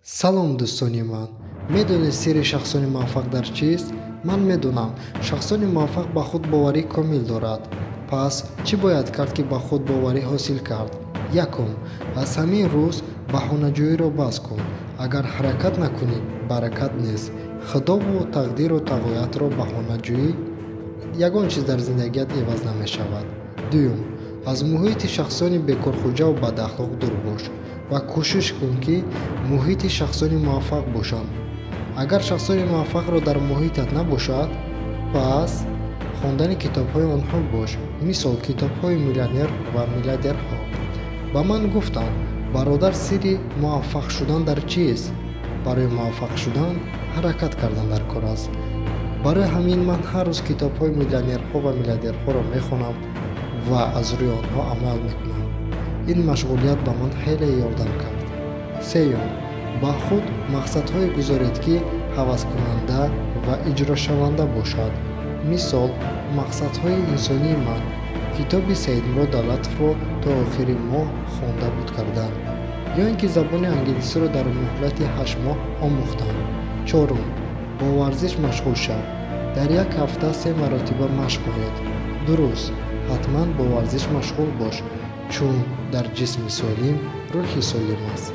Салом, дӯстони ман. Медонед, сирри шахсони муваффақ дар чист? Ман медонам, шахсони муваффақ ба худ боварии комил дорад. Пас чӣ бояд кард, ки ба худ боварӣ ҳосил кард? Якум, аз ҳамин рӯз баҳонаҷӯиро бас кун. Агар ҳаракат накунӣ, баракат нест. Худову тақдиру тағоятро баҳонаҷӯӣ, ягон чиз дар зиндагият иваз намешавад. Дуюм, аз муҳити шахсони бекорхӯҷаву бадахлоқ дур бош ва кӯшиш кун, ки муҳити шахсони муваффақ бошанд. Агар шахсони муваффақро дар муҳитат набошад, пас хондани китобҳои онҳо бош, мисол, китобҳои миллионер ва миллиардерҳо. Ба ман гуфтанд: бародар, сирри муваффақ шудан дар чист? Барои муваффақ шудан ҳаракат кардан дар кор аст. Барои ҳамин ман ҳар рӯз китобҳои миллионерҳо ва миллиардерҳоро мехонам ва аз рӯи онҳо амал мекунам. Ин машғулият ба ман хеле ёрдам кард. Сеюм, ба худ мақсадҳое гузоред, ки ҳаваскунанда ва иҷрошаванда бошад. Мисол, мақсадҳои инсонии ман: китоби Саидмурод Давлатовро то охири моҳ хонда буд кардан ё ин ки забони англисиро дар муҳлати 8 моҳ омӯхтан. Чорум, бо варзиш машғул шав. Дар як ҳафта се маротиба машқ кунед. Дуруст, ҳатман бо варзиш машғул бош, чун дар ҷисми солим рӯҳи солим аст.